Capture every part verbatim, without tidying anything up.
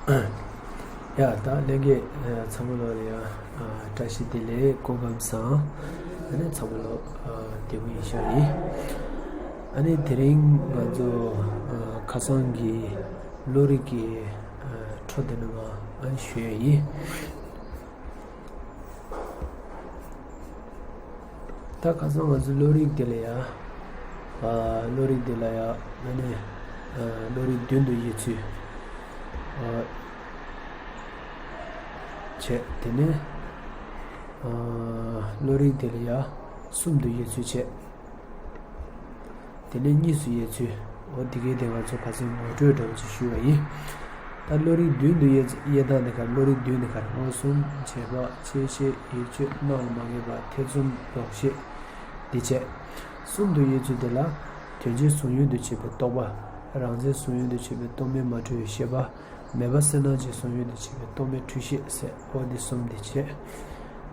ཡ་ད་ལྷན་རྒྱས་ཚང་མ་ལོ་ལ་ཡ་བཀྲ་ཤིས་བདེ་ལེགས། སྐུ་ཁམས་བཟང་། ཨ་ནི་ཚང་མ་ལོ་བདེ་པོ་ཡིན་ཤག་ཡིན། ཨ་ནི་དེ་རིང་ང་ཚོ་ཁ་སང་གི་བློ་རིག་གི་འཕྲོ་དེ་ནས་མར་ཨ་ནི་ཞུ་ཡ་ཡིན། ད་ཁ་སང་ང་ཚོ་བློ་རིག་དེ་ལ་ཡ། ཨ་བློ་རིག་དེ་ལ་ཡ། ཨ་ནི་ཨ་བློ་རིག་བདུན་དུ་དབྱེ་ཚུལ། ཨ་བྱས། དེ་ནས་ཨ་བློ་རིག་དེ་ལ་ཡ་གསུམ་དུ་དབྱེ་ཚུལ་བྱས། དེ་ནས་གཉིས་སུ་དབྱེ་ཚུལ། འོ་དེ་གའི་དེ་ང་ཚོ་ཁ་སང་ངོ་སྤྲོད་འདྲ་བོ་ཅིག་ཞུས་པ་ཡིན། ད་བློ་རིག་བདུན་དུ་དབྱེ་དབྱེ་སྟངས་དེ་ག་རེ། བློ་རིག་བདུན་དེ་ག་རེ། མངོན་སུམ། བྱས་པ། བཅད་ཤེས། ཡིད་དཔྱོད། སྣང་ལ་མ་ངེས་པ། ཐེ་ཚོམ། ལོག་ཤེས། འདི་བྱས། གསུམ་དུ་དབྱེ་ཚུལ་དེ་ལ། དོན་སྤྱིའི་གཟུང་ཡུལ་དུ་བྱེད་པའི་རྟོག་པ། རང་མཚན་གཟུང་ཡུལ་དུ་བྱེད་པའི་རྟོག་མེད་མ་འཁྲུལ་བའི་ཤེས་པ། མེད་པ་གསལ་སྣང་བཅས་གཟུང་ཡུལ་དུ་བྱེད་པའི་རྟོག་མེད་འཁྲུལ་ཤེས་ཟེར། འོ་འདི་གསུམ་འདི་བྱས།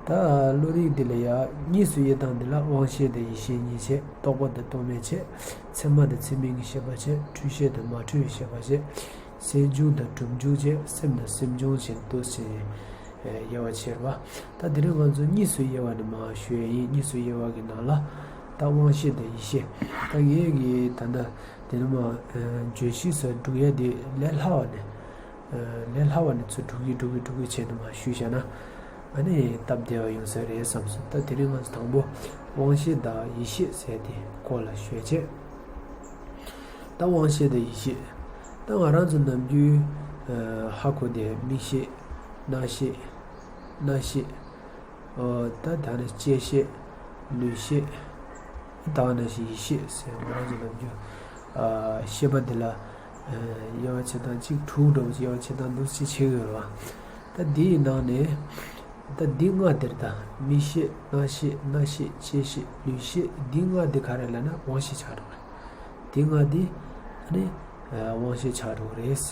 ད་བློ་རིག་འདི་ལ་ཡང་གཉིས་སུ་དབྱེ་སྟངས་འདི་ལ་དབང་ཤེས་དང་ཡིད་ཤེས་གཉིས་བྱས། རྟོག་པ་དང་རྟོག་མེད་བྱས། ཚད་མ་དང་ཚད་མིན་གྱི་ཤེས་པ་བྱས། འཁྲུལ་ཤེས་དང་མ་འཁྲུལ་བའི་ཤེས་པ་བྱས། སེམས་བྱུང་དང་སྒྲུབ་འབྱུང་བྱས། སེམས་དང་སེམས་བྱུང་བྱས། འདུག་སེ་དབྱེ་བ་ཕྱེ་བ། ད་དེ་རིང་ང་ཚོ་གཉིས་སུ་དབྱེ་བ་ནས་མར་ཞུ་ཡ་ཡིན། གཉིས་སུ་དབྱེ་བ་གི་ནང་ལ་ད་དབང་ཤེས་དང་ཡིད་ཤེས། ད་ངས་གི་ད་ལྟ་དེ་ནས་མར་བརྗོད་གཞི་སོགས་སྒྲུབ་ཡ་དེ་ལས་སླ་བ་ནས། ལས་སླ་བ་ནས་ཚུར་སྒྲུབ་ཀྱི་སྒྲུབ་ཀྱི་སྒྲུབ་ཀྱི་བྱས་ནས་མར་ཞུས་བཞག་ན། ཨ་ནི་སྟབས་བདེ་བ་ཡོང་ས་རེད་བསམ་སོང་། ད་དེ་རིང་ང་ཚོ་དང་པོ་དབང་ཤེས་དང་ཡིད་ཤེས་ཟེར་དེ་སྐོར་ལ་ཞུས་བྱས། ད་དབང་ཤེས་དང་ཡིད་ཤེས། ད་ང་རང་ཚོ་ནམ་རྒྱུན་ཧ་གོ་དེ་མིག་ཤེས། རྣ་ཤེས། སྣ་ཤེས། ཨོ། ད་ད་ནི་ལྕེ་ཤེས། ལུས་ཤེས། ད་ནི་ཡིད་ཤེས་ཟེར། ང་རང་ཚོ་ནམ་རྒྱུན་ཨ་ཤེས་པ་འདི་ལ་ཨ་དབྱེ་བ་ཕྱེ་སྟངས་གཅིག་དྲུག་འདྲ་བོ་ཅིག་དབྱེ་བ་ཕྱེ་སྟངས་འདུག་སེ་བྱེད་ཀྱི་ཡོད་རེད་བ། ད་འདིའི་ནང་ནས་ད་འདི་ལྔ་འདིར། ད་མིག་ཤེས། རྣ་ཤེས། སྣ་ཤེས། ལྕེ་ཤེས། ལུས་ཤེས། འདི་ལྔ་འདི་ག་རེ་ལབ་ན་དབང་ཤེས་ཆགས་འགྲོ་རེད། འདི་ལྔ་འདི་ཨ་ནི་ཨ་དབང་ཤེས་ཆགས་འགྲོ་གི་རེད།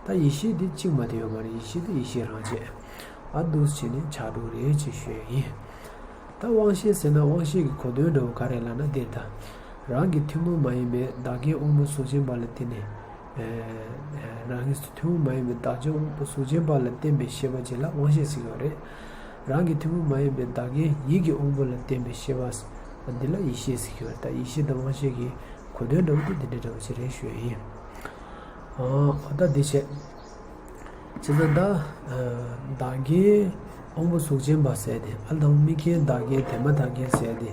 ད་ཡིད་ཤེས་འདི་གཅིག་མ་གཏོགས་ཡོད་མ་རེད། ཡིད་ཤེས་འདི་ཡིད་ཤེས་རང་བྱས། ཨ་འདུག་སེ་བྱས་ནས་ཆགས་འགྲོ་གི་རེད་ཅེས་ཞུ་ཡ་ཡིན། ད་དབང་ཤེས་ཟེར་ན་དབང་ཤེས་ཀྱི་གོ་དོན་འདྲ་བོ་ག་རེ་ལབ་ན་འདིར། ད་རང་གི་ཐུན་མོང་མ་ཡིན་པའི་བདག་རྐྱེན་དབང་པོ་གཟུགས་ཅན་པ་ལ་བརྟེན་ནས། ཨ་རང་གི་ཐུན་མོང་མ་ཡིན་པའི་བདག་རྐྱེན་དབང་པོ་གཟུགས་ཅན་པ་ལ་བརྟེན་པའི་ཤེས་པ་ཅིག་ལ་དབང་ཤེས་ཟེར་གྱི་ཡོད་རེད། རང་གི་ཐུན་མོང་མ་ཡིན་པའི་བདག་རྐྱེན་ཡིད་ཀྱི་དབང་པོ་ལ་བརྟེན་པའི་ཤེས་པ་འདི་ལ་ཡིད་ཤེས་ཟེར་གྱི་ཡོད་རེད། ད་ཡིད་ཤེས་དང་དབང་ཤེས་ཀྱི་གོ་དོན་འདྲ་བོ་དེ་འདི་འདྲ་འདྲ་བོ་ཅིག་རེད་ཞུ་ཡ་ཡིན། ཨ་ད་འདི་བྱས། བྱས་ཙང་ད་ཨ་བདག་རྐྱེན་དབང་པོ་གཟུགས་ཅན་པ་ཟེར་དེ། ཨ་དང་མིག་རྐྱེན་བདག་རྐྱེན་དེ་མ་བདག་རྐྱེན་ཟེར་དེ་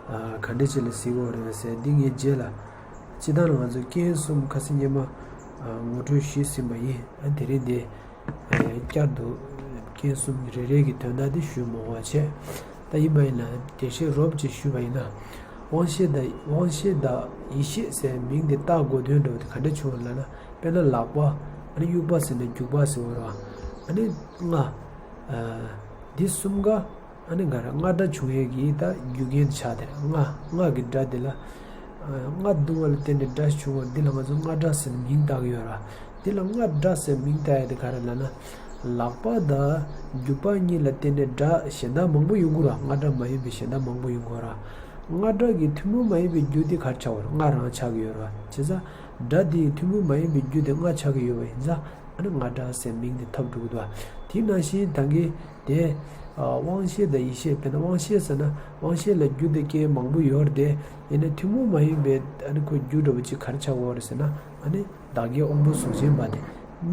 ཨ་ག་འདྲ་ཅིག་ལ་ཟེར་དགོས་རེད་ཟེར། འདི་ངས་རྗེས་ལ་སྤྱིར་བཏང་ལ་ང་ཚོ་རྐྱེན་གསུམ་ཁ་སང་སྔོན་མ་ཨ་ངོ་སྤྲོད་ཞུས་ཟིན་པ་ཡིན། ཨ་དེ་རིང་འདི་ཨ་བསྐྱར་དུ་རྐྱེན་གསུམ་གྱི་རེ་རེ་གི་དོན་དག་འདི་ཞུ་མི་དགོས་པ་བྱས། ད་ཡིན་པ་ཡིན་ན་དེ་བཤད་རོབ་ཅིག་ཞུས་པ་ཡིན་ན། དབང་ཤེས་དང་དབང་ཤེས་དང་ཡིད་ཤེས་ཟེར་མིང་འདི་བཏགས་དགོས་དོན་འདྲ་བོ་དེ་ག་འདྲ་བྱུང་བ་ལབ་ན། དཔེར་ན་ལག་པ། ཨ་ནི་དབྱུག་པ་ཟེར་ན་རྒྱུག་པ་ཟེར་བ་རེད་བ། ཨ་ནི་རྔ། ཨ་འདི་གསུམ་ཀ་ཨ་ནི་ག་རེ་རྔ་སྒྲ་བྱུང་ཡས་ཀྱི་ད་རྒྱུ་རྐྱེན་དེ་ཆགས་དེ་རེད། རྔ། རྔ་གི་སྒྲ་འདི་ལ་ཨ་རྔ་བརྡུང་བ་ལ་བརྟེན་ནས་སྒྲ་བྱུང་བ་འདི་ལ་ང་ཚོ་རྔ་སྒྲ་ཟེར་ནས་མིང་བཏགས་ཀྱི་ཡོད་རེད་བ། འདི་ལ་རྔ་སྒྲ་ཟེར་མིང་བཏགས་ཡས་དེ་ག་རེ་ལབ་ན། ལག་པ་དང་རྒྱུག་པ་གཉིས་ལ་བརྟེན་ནས་སྒྲ་གཞན་དག་མང་པོ་ཡོང་གི་རེད་བ། རྔ་སྒྲ་མ་ཡིན་པའི་གཞན་དག་མང་པོ་ཡོང་གི་རེད་བ། རྔ་སྒྲ་གི་ཐུན་མོང་མ་ཡིན་པའི་རྒྱུ་དེ་ག་རེ་ཆགས་ཀྱི་ཡོད་རེད། རྔ་རང་ཆགས་ཀྱི་ཡོད་རེད་བ། བྱས་ཙང་སྒྲ་དེའི་ཐུན་མོང་མ་ཡིན་པའི་རྒྱུ་དེ་རྔ་ཆགས་ཀྱི་ཡོད་པ་ཡིན་ཙང་། ཨ་ནི་རྔ་སྒྲ་ཟེར་མིང་དེ་ཐོབ་འགྲོ་གི་འདུག་བ། དེ་ནང་བཞིན་ད་གིན་དེ་ཨ་དབང་ཤེས་དང་ཡིད་ཤེས། དཔེར་ན་དབང་ཤེས་ཟེར་ན་དབང་ཤེས་ལ་རྒྱུ་དང་རྐྱེན་མང་པོ་ཡོད་རེད་དེ། ཡིན་ནའི་ཐུན་མོང་མ་ཡིན་པའི་ཨ་ནི་ཁོ་རྒྱུ་འདྲ་བོ་ཅིག་ག་རེ་ཆགས་ཀྱི་ཡོད་རེད་ཟེར་ན། ཨ་ནི་བདག་རྐྱེན་དབང་པོ་གཟུགས་ཅན་པ་དེ།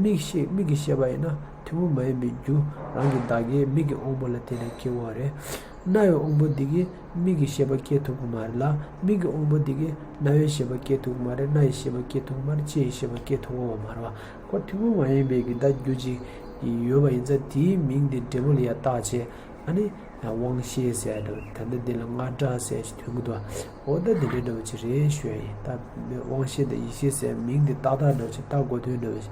མིག་ཤེས། མིག་གི་ཤེས་པ་ཡིན་ན་ཐུན་མོང་མ་ཡིན་པའི་རྒྱུ་རང་གི་བདག་རྐྱེན་མིག་གི་དབང་པོ་ལ་བརྟེན་ནས་སྐྱེ་བ་རེད། རྣ་བའི་དབང་པོ་འདི་གིས་མིག་གི་ཤེས་པ་སྐྱེ་ཐུབ་ཀྱི་མ་རེད་ལ། མིག་གི་དབང་པོ་འདི་གིས་རྣ་བའི་ཤེས་པ་སྐྱེ་ཐུབ་ཀྱི་མ་རེད། སྣ་ཡི་ཤེས་པ་སྐྱེ་ཐུབ་ཀྱི་མ་རེད། ལྕེ་ཡི་ཤེས་པ་སྐྱེ་ཐུབ་ཀྱི་མ་རེད་བ། ཁོ་ཐུན་མོང་མ་ཡིན་པའི་གི་ད་རྒྱུ་ཅིག་ཡོད་པ་ཡིན་ཙང་དེའི་མིང་དེ་འབྲས་བུ་ལ་ཡ་བཏགས་བྱས། ཨ་ནི་དབང་ཤེས་ཟེར་འདྲ་བོ། ད་ལྟ་འདི་ལ་རྔ་སྒྲ་ཟེར་ཞིག་ཐོན་གྱི་འདུག་འོ་ད་འདི་འདྲ་འདྲ་བོ་ཅིག་རེད་ཞུ་ཡ་ཡིན། ད་དབང་ཤེས་དང་ཡིད་ཤེས་ཟེར་མིང་འདི་བཏགས་སྟངས་འདྲ་བོ་ཅིག་བཏགས་དགོས་དོན་འདྲ་བོ་ཅིག་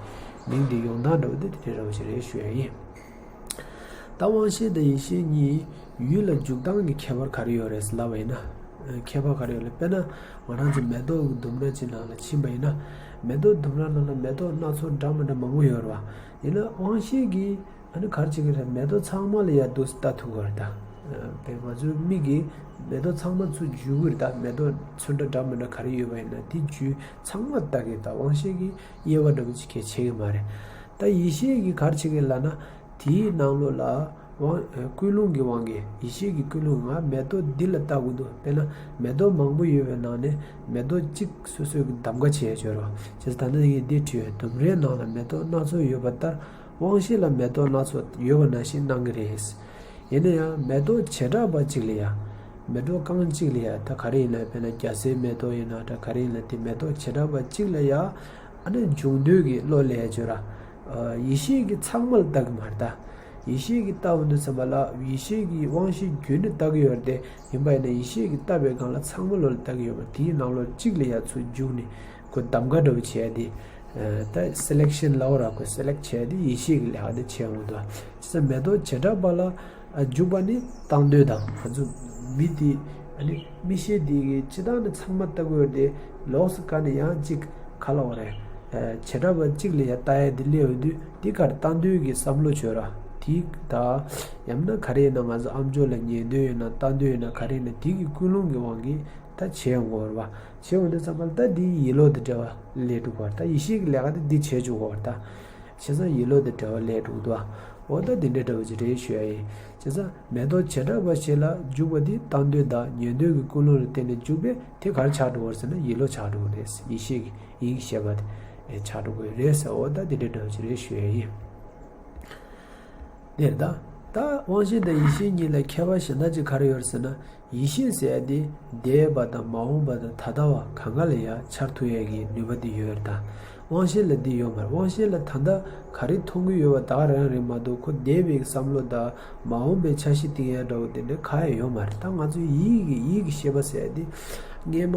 མིང་འདི་ཡོང་སྟངས་འདྲ་བོ་འདི་འདི་འདྲ་འདྲ་བོ་ཅིག་རེད་ཞུ་ཡ་ཡིན། ད་དབང་ཤེས་དང་ཡིད་ཤེས་གཉིས་ཡུལ་ལ་འཇུག་སྟངས་ཀྱི་ཁྱད་པར་ག་རེ་ཡོད་རེད་ལབ་པ་ཡིན་ན། ཁྱད་པར་ག་རེ་ཡོད་ལབ། དཔེར་ན་ང་རང་ཚོ་མེ་ཏོག་གི་ལྡུམ་ར་ཅིག་ནང་ལ་ཕྱིན་པ་ཡིན་ན། མེ་ཏོག་ལྡུམ་ར་ནང་ལ་མེ་ཏོག་སྣ་ཚོགས་འདྲ་མི་འདྲ་མང་པོ་ཡོད་རེད་བ། ཡིན་ན་དབང་ཤེས་ཀྱིས་ཨ་ནི་ག་རེ་བྱེད་ཀྱི་རེད། མེ་ཏོག་ཚང་མ་ལ་ཡ་འདུག་སེ་ལྟ་ཐུབ་ཀྱི་རེད་ད། དཔེར་ང་ཚོའི་མིག་གིས་མེ་ཏོག་ཚང་མ་ཚུར་འཇུ་གི་རེད་ད། མེ་ཏོག་ཚོན་ཁྲ་འདྲ་མི་འདྲ་ག་རེ་ཡོད་པ་ཡིན་ན་དེ་འཇུ་ཚང་མ་ལྟ་གི་རེད་ད། དབང་ཤེས་ཀྱིས་དབྱེ་བ་འདྲ་པོ་ཅིག་གང་ཡང་བྱེད་ཀྱི་མ་རེད། ད་ཡེ་ཤེས་ཀྱིས་ག་རེ་བྱེད་ཀྱི་ལབ་ན། དེའི་ནང་ལོགས་ལ་དབང་ཀུན་སློང་གི་དབང་གིས། ཡེ་ཤེས་ཀྱི་ཀུན་སློང་ང་མེ་ཏོག་འདི་ལ་ལྟ་དགོས་འདུག་དཔེར་ན་མེ་ཏོག་མང་པོ་ཡོད་པའི་ནང་ནས་མེ་ཏོག་གཅིག་སོ་སོའི་གི་གདམ་ག་བྱས་ཡོད་རོ། བྱས་ཙང་ད་ནི་ངས་འདི་བྲིས་ཡོད། ལྡུམ་རའི་ནང་ལ་མེ་ཏོག་སྣ་ཚོགས་ཡོད་པ་ལྟར། དབང་ཤེས་ལ་མེ་ཏོག་སྣ་ཚོགས་ཡོད་པ་ནང་བཞིན་སྣང་གི་རེད། ཡིན་ན་ཡང་མེ་ཏོག་བྱེ་བྲག་པ་གཅིག་ལ་ཡ། མེ་ཏོག་རྐང་གཅིག་ལ་ཡ། ད་ག་རེ་ཡིན་ན། དཔེར་ན་རྒྱ་སེར་མེ་ཏོག་ཡིན་ན་འདྲ། ག་རེ་ཡིན་ན། དེ་མེ་ཏོག་བྱེ་བྲག་པ་གཅིག་ལ་ཡ། ཨ་ནི་འཇུག་འདོད་ཀྱི་བློ་ལས་བྱོས་ར། ཡེ་ཤེས་ཀྱིས་ཚང་མ་ལ་ལྟ་གི་མ་རེད་ད། ཡེ་ཤེས་ཀྱིས་ལྟ་བ་འདི་ཚང་མ་ལ། ཡེ་ཤེས་ཀྱིས་དབང་ཤེས་བརྒྱུད་ནས་ལྟ་གི་ཡོད་རེད་དེ། ཡིན་པ་ཡིན་ན་ཡེ་ཤེས་ཀྱིས་ལྟ་བའི་སྒང་ལ་ཚང་མ་ལོ་ལ་ལྟ་གི་ཡོད་པ། དེའི་ནང་ལོགས་གཅིག་ལ་ཡ་ཚུར་འཇུག་ནས་ཁོ་གདམ་ག་འདྲ་བོ་བྱས་ཏེ། ད་སེ་ལེག་ཤན་ལབ་ར། ཁོ་སེ་ལེག་བྱས་ཏེ་ཡེ་ཤེས་ཀྱི་ལས་ཀ་དེ་བྱས་འོང་དུས། བྱས་ཙང་མེ་ཏོག་བྱེ་བྲག་པ་ལ་འཇུག་པ་ནི་བཏང་འདོད་དང་། ང་ཚོ་མི་དེ་ཨ་ནི་མིག་ཤེས་དེ་གི་སྤྱིར་བཏང་ནི་ཚང་མ་ལྟ་དགོས་ཏེ། ལོགས་སུ་ག་ནས་ཡང་གཅིག་ག་ལབ་རེད། བྱེ་བྲག་པ་གཅིག་ལ་ཡ་ལྟ་ཡ་དེ་སླེབས་ཡོང་དུས། དེ་གར་བཏང་འདོད་ཀྱི་བསམ་བློ་བྱོས་ར། དེ་ད་ཡང་ན་ག་རེ་ཡིན་ན། ང་ཚོ་ཨམ་ཅོག་ལ་ཉན་འདོད་ཡོད་ན། བལྟ་འདོད་ཡོད་ན། ག་རེ་ཡིན་ན། དེ་གི་ཀུན་སློང་གི་དབང་གིས་ད་བྱས་ཡོང་གི་ཡོད་རེད་པ། བྱས་ཡོང་དུས་ཙམ་པ་ལ་ད་འདི་ཡིད་བློ་དང་འབྲེལ་བ་སླེབས་འགྲོ་གི་ཡོད་རེད། ད་ཡེ་ཤེས་ཀྱི་ལས་ཀ་དེ་འདི་བྱས་འཇུག་གི་ཡོད་རེད་ད། བྱས་ཙང་ཡིད་བློ་དང་འབྲེལ་བ་སླེབས་འགྲོ་གི་འདུག་འོ་ད་འདི་འདྲའི་འདྲ་བོ་ཅིག་རེད་ཞུ་ཡ་ཡིན། བྱས་ཙང་མེ་ཏོག་བྱེ་བྲག་པ་ཞིག་ལ་འཇུག་པ་འདི་བཏང་འདོད་དང་ཉན་འདོད་ཀྱི་ཀུན་སློང་ལ་བརྟེན་ནས་འཇུག་པས། དེ་ག་རེ་ཆགས་འགྲོ་གི་ཡོད་རེད་ཟེར་ན། ཡིད་བློ་ཆགས་འགྲོ་གི་རེད། ཡེ་ཤེས་ཀྱི་ཡིད་ཀྱི་ཤེས་པ་དེ་ཆགས་འགྲོ་གི་ཡོད་རེད་ཟེར། འོ་ད་འདི་འདྲའི་འདྲ་བོ་ཅིག་རེད་ཞུ་ཡ་ཡིན། དེར་ད། ད་དབང་ཤེས་དང་ཡེ་ཤེས་གཉིས་ལ་ཁྱད་པར་གཞན་དག་ཅིག་ག་རེ་ཡོད་རེད་ཟེར་ན། ཡེ་ཤེས་ཟེར་ཡ་དེ་འདས་པ་དང་མ་འོངས་པ་དང་ད་ལྟ་བ་གང་ག་ལ་ཡ་འཆར་ཐུབ་ཡ་གི་ནུས་པ་དེ་ཡོད་རེད་ད། དབང་ཤེས་ལ་དེ་ཡོད་མ་རེད། དབང་ཤེས་ལ་ད་ལྟ་ག་རེ་མཐོང་གི་ཡོད་པ་དེ་ག་རང་རེད་མ་གཏོགས། ཁོ་འདས་པའི་བསམ་བློ་དང་མ་འོངས་པའི་འཆར་གཞི་བཏིང་ཡ་འདྲ་བོ་དེ་འདྲ་ག་ཡ་ཡོད་མ་རེད། ད་ང་ཚོའི་ཡིད་ཀྱི་ཡིད་ཀྱི་ཤེས་པ་ཟེར་ཡ་དེ་སྔས་མ་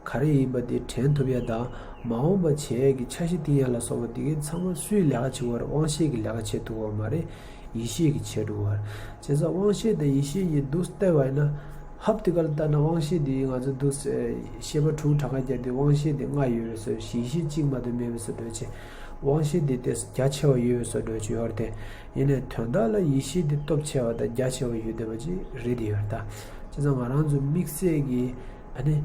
ག་རེ་ཡིན་པ་དེ་དྲན་ཐུབ་ཡ་དང་། མ་འོངས་པ་བྱེད་ཡ་གི་འཆར་གཞི་བཏིང་ཡ་ལ་སོགས་པ་དེ་གའི་ཚང་མ་སུའི་ལས་ཀ་བྱེད་དགོས་རེད། དབང་ཤེས་ཀྱི་ལས་ཀ་བྱེད་ཐུབ་ཀྱི་ཡོད་མ་རེད། ཡེ་ཤེས་ཀྱིས་བྱེད་འགྲོ་བར། བྱས་ཙང་དབང་ཤེས་དང་ཡེ་ཤེས་གཉིས་འདུག་སེ་བལྟས་པ་ཡིན་ན། ཧབ་དེ་ག་ལ་ལྟ་ན་དབང་ཤེས་དེ་ང་ཚོ་འདུག་སེ་ཤེས་པ་དྲུག་གྲངས་ཀ་བརྒྱབ་སྟེ་དབང་ཤེས་དེ་ལྔ་ཡོད་པའི་བཟོ། ཡེ་ཤེས་གཅིག་མ་གཏོགས་མེད་པའི་བཟོ་འདྲ་བྱས། དབང་ཤེས་དེ་ཏོག་ཙམ་རྒྱ་ཆེ་བ་ཡོད་པའི་བཟོ་འདྲ་བྱས་ཡོད་རེད་དེ། ཡིན་ནའི་དོན་དག་ལ་ཡེ་ཤེས་དེ་སྟོབས་ཆེ་བ་དང་རྒྱ་ཆེ་བ་ཡོད་བསྡད་པ་ཅིག་རེད་དེ་ཡོད་རེད་ད། བྱས་ཙང་ང་རང་ཚོ་དམིགས་བསལ་གྱི་ཨ་ནི།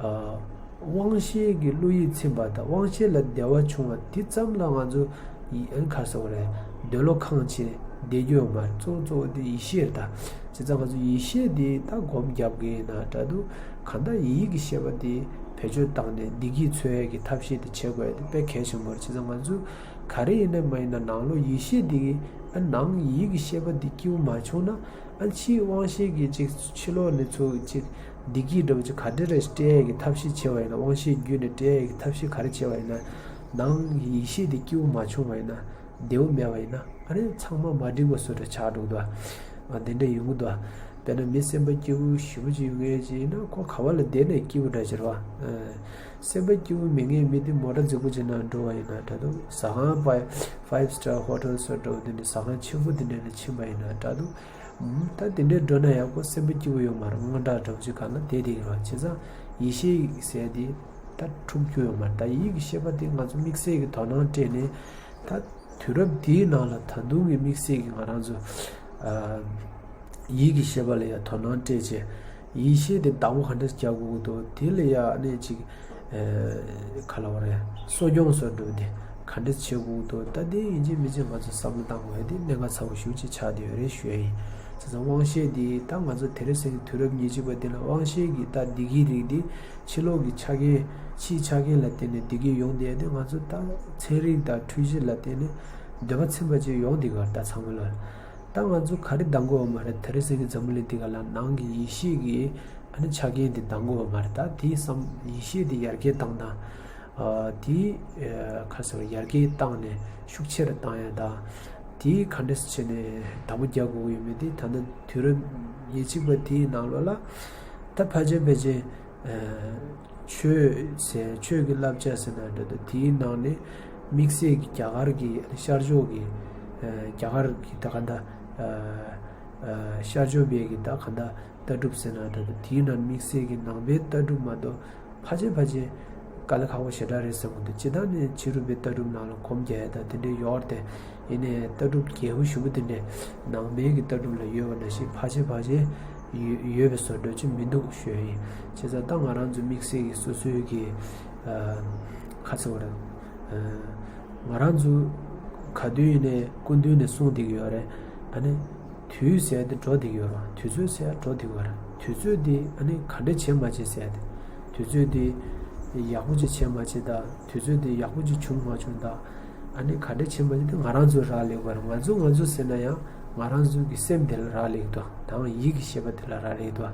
ཨ། དབང་ཤེས་ཀྱི་བློ་ཡིད་ཚིམ་པ་དང་། དབང་ཤེས་ལ་བདེ་བ་བྱུང་བ་དེ་ཙམ་ལ་ང་ཚོ་ཡི་ཨ་ནི་ག་རེ་ཟེར་དགོས་རེད། འདོད་བློ་ཁེངས་བྱས་བསྡད་རྒྱུ་ཡོད་མ་རེད། གཙོ་བོ་གཙོ་བོ་དེ་ཡེ་ཤེས་རེད་ད། བྱས་ཙང་ང་ཚོ་ཡེ་ཤེས་དེ་ད་སྒོམ་རྒྱབ་ཀྱི་ཡིན་ན་འདྲ་འདུག་གང་ལྟར་ཡིད་ཀྱི་ཤེས་པ་དེ་བེད་སྤྱོད་བཏང་ནས་བདེ་སྐྱིད་འཚོལ་ཡས་ཀྱི་ཐབས་ཤེས་དེ་བྱེད་དགོས་ཡ་དེ་དཔེ་གལ་ཆེན་པོ་རེད། བྱས་ཙང་ང་ཚོ་ག་རེ་ཡིན་ན་མ་ཡིན་ན་ནང་ལོགས་ཡེ་ཤེས་དེ་གི་ཨ་ནང་ཡིད་ཀྱི་ཤེས་པ་དེ་སྐྱིད་པོ་མ་བྱུང་ན། ཨ་ཕྱིའི་དབང་ཤེས་ཀྱིས་ཅིག་ཕྱི་ལོགས་ནས་ཚུར་ཅིག་བདེ་སྐྱིད་འདྲ་བོ་ཅིག་ག་འདྲ་རེ་སྤྲད་ཡས་ཀྱི་ཐབས་ཤེས་བྱས་པ་ཡིན་ན། དབང་ཤེས་བརྒྱུད་ནས་སྤྲད་ཡས་ཀྱི་ཐབས་ཤེས་ག་རེ་བྱས་པ་ཡིན་ན། ནང་ཡེ་ཤེས་དེ་སྐྱིད་པོ་མ་བྱུང་བ་ཡིན་ན། བདེ་པོ་མེད་པ་ཡིན་ན། ཨ་ནི་ཚང་མ་མ་འགྲིག་པ་བཟོ་འདྲ་ཆགས་འགྲོ་གི་འདུག་ཨ་དེ་འདྲ་ཡོང་གི་འདུག་དཔེར་ན་མི་སེམས་པ་སྐྱིད་པོ་ཞེ་པོ་ཅིག་ཡོང་ཡས་ཅིག་ཡིན་ན། ཁོ་ག་བ་ལ་བསྡད་ནས་སྐྱིད་པོ་འདྲ་ཅིག་རེད་པ། སེམས་པ་སྐྱིད་པོ་མེད་མཁན་མི་དེ་མོ་ཊ་རྫིག་པོ་ཅིག་ནང་འགྲོ་བ་ཡིན་ན་འདྲ་འདུག་ཟ་ཁང་five five star hotel བཟོ་འདྲ་བོ་དེ་འདྲ། ཟ་ཁང་ཆེན་པོ་དེ་འདྲ་ནང་ཕྱིན་པ་ཡིན་ན་འདྲ་འདུག་ད་དེ་འདྲའི་འགྲོ་ན་ཡག་པོ་སེམས་པ་སྐྱིད་པོ་ཡོད་མ་རེད། དངངས་སྐྲག་འདྲ་བོ་ཅིག་ག་ལ་བསྡད་བསྡད་ཀྱི་རེད་པ། བྱས་ཙང་ཡེ་ཤེས་ཟེར་དེ་ད་འཁྲུག་རྒྱུ་ཡོད་མ་རེད། ད་ཡིད་ཀྱི་ཤེས་པ་དེ་ང་ཚོ་དམིགས་བསལ་གྱི་དོ་སྣང་སྤྲད་ནས། ད་དུས་རབས་འདིའི་ནང་ལ་ད་དུང་གི་དམིགས་བསལ་གྱི་ང་རང་ཚོ་ཨ་ཡིད་ཀྱི་ཤེས་པ་ལ་ཡང་དོ་སྣང་སྤྲད་བྱས། ཡིད་ཤེས་དེ་བདག་པོ་ག་འདྲ་རྒྱག་དགོས་ཀྱི་འདུག་དེ་ལ་ཡང་ཨ་ནི་ཅིག་ཨ་ག་ལབ་དགོས་རེད། གསོ་སྐྱོང་བཟོ་འདྲ་དེ་ག་འདྲ་བྱེད་དགོས་ཀྱི་འདུག་ད་དེ་ཡིན་གཅིག་མིན་གཅིག་ང་ཚོ་བསམ་བློ་བཏང་དགོས་ཡ་དེ་གནད་འགག་ཚ་པོ་ཞེ་པོ་ཅིག་ཆགས་བསྡད་ཡོད་རེད་ཞུ་ཡ་ཡིན། བྱས་ཙང་དབང་ཤེས་དེ་ད་ང་ཚོ་དེང་སང་གི་དུས་རབས་ཉེར་གཅིག་པ་འདི་ལ་དབང་ཤེས་ཀྱི་ད་བདེ་སྐྱིད་རིགས་དེ་ཕྱི་ལོགས་ཀྱི་ཆ་རྐྱེན། ཕྱིའི་ཆ་རྐྱེན་ལ་བརྟེན་ནས་བདེ་སྐྱིད་ཡོང་བསྡད་ཡ་དེ། ང་ཚོ་ད་ཚན་རིག་དང་འཕྲུལ་ཆས་ལ་བརྟེན་ནས་འདོད་པ་ཚིམ་པ་ཅིག་ཡོང་བསྡད་ཀྱི་ཡོད་རེད་ད་ཚང་མ་ལ། ད་ང་ཚོ་ག་རེ་འདང་དགོས་པ་མ་རེད། དེང་སང་གི་འཛམ་བུ་གླིང་འདི་ག་ལ་ནང་གི་ཡེ་ཤེས་ཀྱི་ཨ་ནི་ཆ་རྐྱེན་དེ་འདང་དགོས་པ་མ་རེད། ད་དེའི་བསམ་ཡེ་ཤེས་དེ་ཡར་རྒྱས་བཏང་དང་། ཨ་དེ་ཨ་ག་ཟེར་བ། ཡར་རྒྱས་བཏང་ནས་ཤུགས་ཆེ་རུ་བཏང་ཡ་དང་། དེ་ག་འདྲས་བྱས་ནས་བདག་པོ་རྒྱག་དགོས་ཀྱི་ཡོད་མེད་དེ་ད་ལྟ་དུས་རབས་ཉེར་གཅིག་པ་དེའི་ནང་ལོགས་ལ་ད་ཕལ་ཆེར་ཕལ་ཆེར་ཨ་ཆོས་ཟེར། ཆོས་ཀྱི་བསླབ་བྱ་ཟེར་ན་འདྲ་འདུག་དེའི་ནང་ནས་དམིགས་བསལ་གྱི་རྒྱ་གར་གྱི་ཨ་ནི་ཤར་ཕྱོགས་ཀྱི་ཨ་རྒྱ་གར་གྱི་ད་ག་འདྲ་ཨ་ཨ་ཤར་ཕྱོགས་པའི་གི་ད་ག་འདྲ་ལྟ་གྲུབ་ཟེར་ན་འདྲ་འདུག་དེའི་ནང་དམིགས་བསལ་གྱི་ནང་པའི་ལྟ་གྲུབ་མ་གཏོགས་ཕལ་ཆེར་ཕལ་ཆེར་དཀའ་ལས་ཁག་པོ་ཞེ་དྲག་རེད་བསམ་གྱི་འདུག་སྤྱིར་བཏང་ནས་ཕྱི་རོལ་པའི་ལྟ་གྲུབ་ནང་ལ་སྒོམ་རྒྱག་ཡ་དང་དེ་འདྲའི་ཡོད་རེད་དེ། ཡིན་ནའི་ལྟ་གྲུབ་རྒྱས་པོ་ཞེ་པོ་དེ་འདྲའི་ནང་པའི་གི་ལྟ་གྲུབ་ལ་ཡོད་པ་ནང་བཞིན་ཕལ་ཆེར་ཕལ་ཆེར་ཡོད་ཡོད་པའི་བཟོ་འདྲ་ཅིག་མི་འདུག་ཞུ་ཡ་ཡིན། བྱས་ཙང་ད་ང་རང་ཚོ་དམིགས་བསལ་གྱི་སོ་སོའི་གི་ཨ་ག་ཟེར་བ་རེད། ཨ་ང་རང་ཚོ་ ག་དུས་ནས་སྐུ་མདུན་ནས་གསུངས་བསྡད་ཀྱི་ཡོད་རེད། ཨ་ནི་དུས་ཟེར་དེ་འགྲོ་བསྡད་ཀྱི་ཡོད་རེད། དུས་ཚོད་ཟེར་འགྲོ་བསྡད་ཀྱི་ཡོད་རེད། དུས་ཚོད་དེ་ཨ་ནི་ག་འདྲ་བྱེད་མ་བྱེད་ཟེར་དེ། དུས་ཚོད་དེ་ཡག་པོ་ཅིག་བྱེད་མ་བྱེད་དང་། དུས་ཚོད་དེ་ཡག་པོ་ཅིག་བྱུང་མ་བྱུང་དང་། ཨ་ནི་ག་འདྲ་བྱེད་མ་བྱེད་དེ་ང་རང་ཚོའི་རག་ལས་ཀྱི་ཡོད་རེད། ང་ཚོ་ང་ཚོ་ཟེར་ན་ཡང་ང་རང་ཚོ་གི་སེམས་དེ་ལ་རག་ལས་ཀྱི་འདུག་དང་ཡིད་ཀྱི་ཤེས་པ་དེ་ལ་རག་ལས་ཀྱི་འདུག་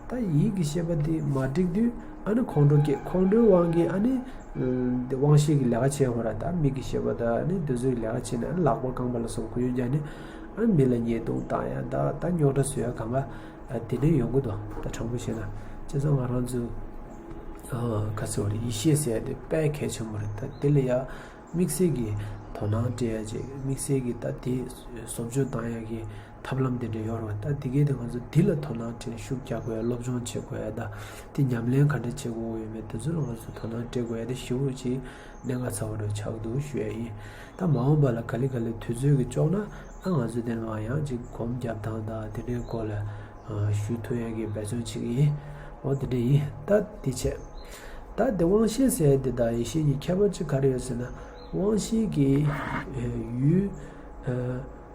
ད་ཡིད་ཀྱི་ཤེས་པ་དེ་མ་འགྲིག་དུས་ཨ་ནི་ཁོང་ཁྲོ་སྐྱེ། ཁོང་ཁྲོའི་དབང་གིས་ཨ་ནི་དབང་ཤེས་ཀྱི་ལས་ཀ་བྱེད་ཡོང་ར། ད་མིག་གི་ཤེས་པ་དང་ཨ་ནི་དེ་ཚོའི་ལས་ཀ་བྱེད་ནས། ཨ་ནི་ལག་པ་རྐང་པ་ལ་སོགས་གུ་ཡངས་བརྒྱབ་ནས་ཨ་ནི་མི་ལ་ཉེས་རྡུང་བཏང་ཡ། ད་ད་རྙོག་དྲ་བཟོ་ཡ་གང་ག་དེ་འདྲ་ཡོང་གི་འདུག་ད་དྲང་པོ་བཤད་ན། བྱས་ཙང་ང་རང་ཚོ་ག་ཚོད་རེད། ཡིད་ཤེས་ཟེར་ཡ་དེ་དཔེ་གལ་ཆེན་པོ་རེད། ད་དེ་ལ་ཡ་དམིགས་བསལ་གྱི་དོ་སྣང་སྤྲད་ཡ་ཅིག་དམིགས་བསལ་གྱི་ད་དེ་བཟོ་བཅོས་བཏང་ཡ་གི་ཐབས་ལམ་དེ་འདྲ་ཡོད་རེད་བ། ད་དེ་གའི་དེ་ང་ཚོ་འདི་ལ་དོ་སྣང་སྤྲད་ནས་ཤུགས་རྒྱག་དགོས་ཡ། སློབ་སྦྱོང་བྱེད་དགོས་ཡ། ད་དེ་ཉམས་ལེན་ག་འདྲ་བྱེད་དགོས་ཡོད་མེད་དེ་ཚོ་ལ་ང་ཚོ་དོ་སྣང་སྤྲད་དགོས་ཡ་དེ་ཞེ་པོ་ཅིག་གནད་འགག་ཚ་བོ་འདྲ་ཆགས་འདུག་ཞུ་ཡ་ཡིན། ད་མ་འོངས་པ་ལ་ག་ལེ་ག་ལེ་དུས་ཚོད་ཀྱིས་ལྕོགས་ན་ཨ་ང་ཚོ་དེ་ནང་ཡང་ཅིག་སྒོམ་རྒྱབ་སྟངས་དང་དེ་འདྲའི་སྐོར་ལ་ཞུ་ཐུབ་ཡ་གི་འབད་བརྩོན་བྱེད་ཀྱི་ཡིན། འོ་དེ་འདྲ་ཡིན། ད་དེ་བྱས། ད་དེ་དབང་ཤེས་ཟེར་ཡ་དེ་དང་ཡིད་ཤེས་གཉིས་ཁྱད་པར་ཅིག་ག་རེ་ཡོད་ཟེར་ན། དབང་ཤེས་ཀྱི་ཡུལ་